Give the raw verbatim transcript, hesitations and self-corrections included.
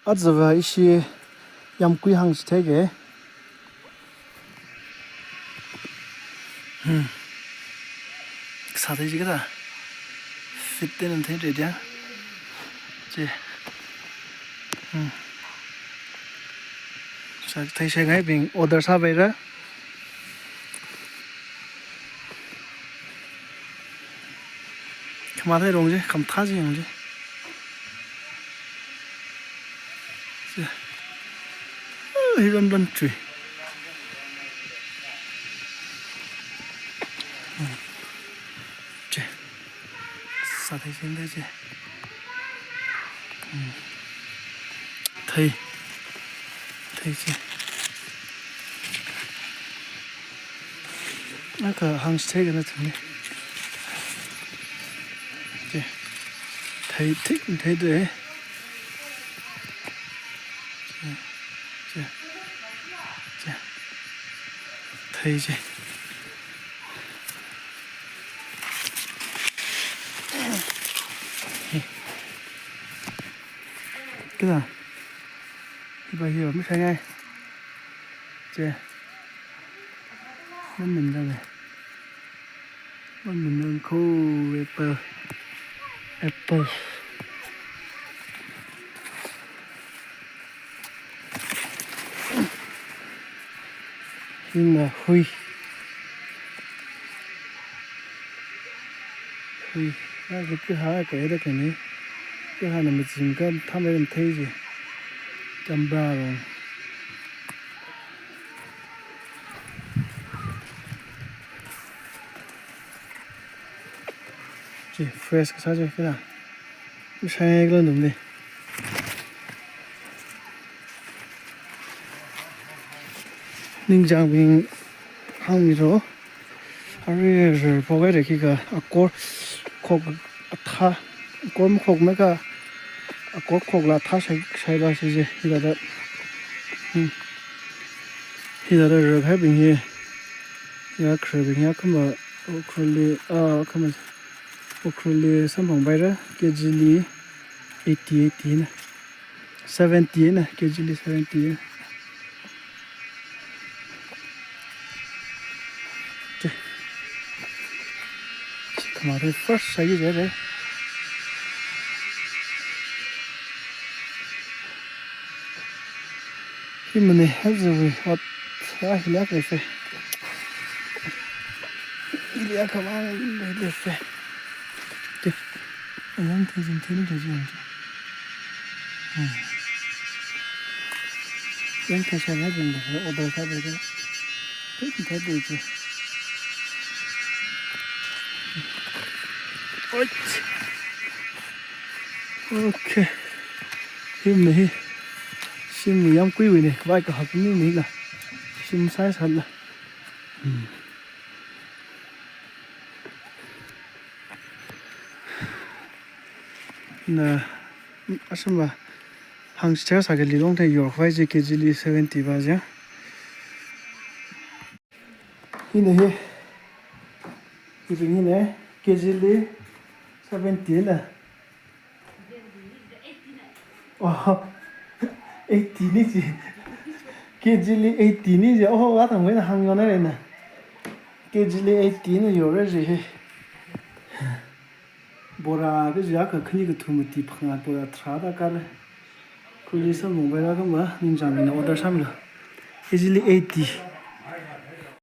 Ajava ishi yamkui hāngchitheike. Hmm. Sāthei chi kathā. Fit ten and ten ready ya. Chi. Hmm. Sāthei shangaibing order sāpaira. Khamathei rong chi, khamathā chi yong chi. Chi. Ah, hi ran ran chui. Chi. Sāthei singda chi. Hmm. Thei. Thei chi. Naka hāngchithei kana thuni. Chi. Thei thik thei de. Chi. Chi. Chi. Thei chi. Kathā. Hiva hiva mashangai. Chi. Mamin dang e. Mamin dang ko apple. Apple. Hina hui. Hui. Naka kahā kaida kani. Kahāna mazingkha thamai ram thei chi. Chambra rong. Chi fresh kasā chi kathā. Shai kala numli. Ningchāngbing hāngmiro. Arui rer phokhai reki ka akor khok athā. Akor makhok meka akor khokla athā shai, shaiva shi chi. Hithāda. Hmm. Hithāda rekhaibing hi. Ya khararbing ya khama Ukhrulli, ah, khama Ukhrulli samphangpaira, K G li eighty, eighty na. Seventy na, K G li seventy na. Chi. Chi khamathā first shai chi re. Himana hezui ot, ah, hili akha leife. Hili akha mang leife. Te. Ayang thei jing thei ni thei jing. Hmm. Yang thei sha na jing de, order sāpaira. Thei thei de ji. Oi. Okay. Himana hi. Shim yamkuiwui ne. Vai kahak ni ni la. Shim sai sala. Hmm. Na, ashama hāngchithei sākali longthei yorkhavai chi K G li seventy va chi. Hina hi. Hibing hina K G li seventy na. Oh, eighty ni chi. K G li eighty ni chi. Oh, athang wena hāngyona rena. K G li eighty na yore chi hi. Bora kaji akha khani kathum mati phangā bora tharāda kala. Kuli samphangpaira kama ningchāngbingna order sāmilo. K G li eighty.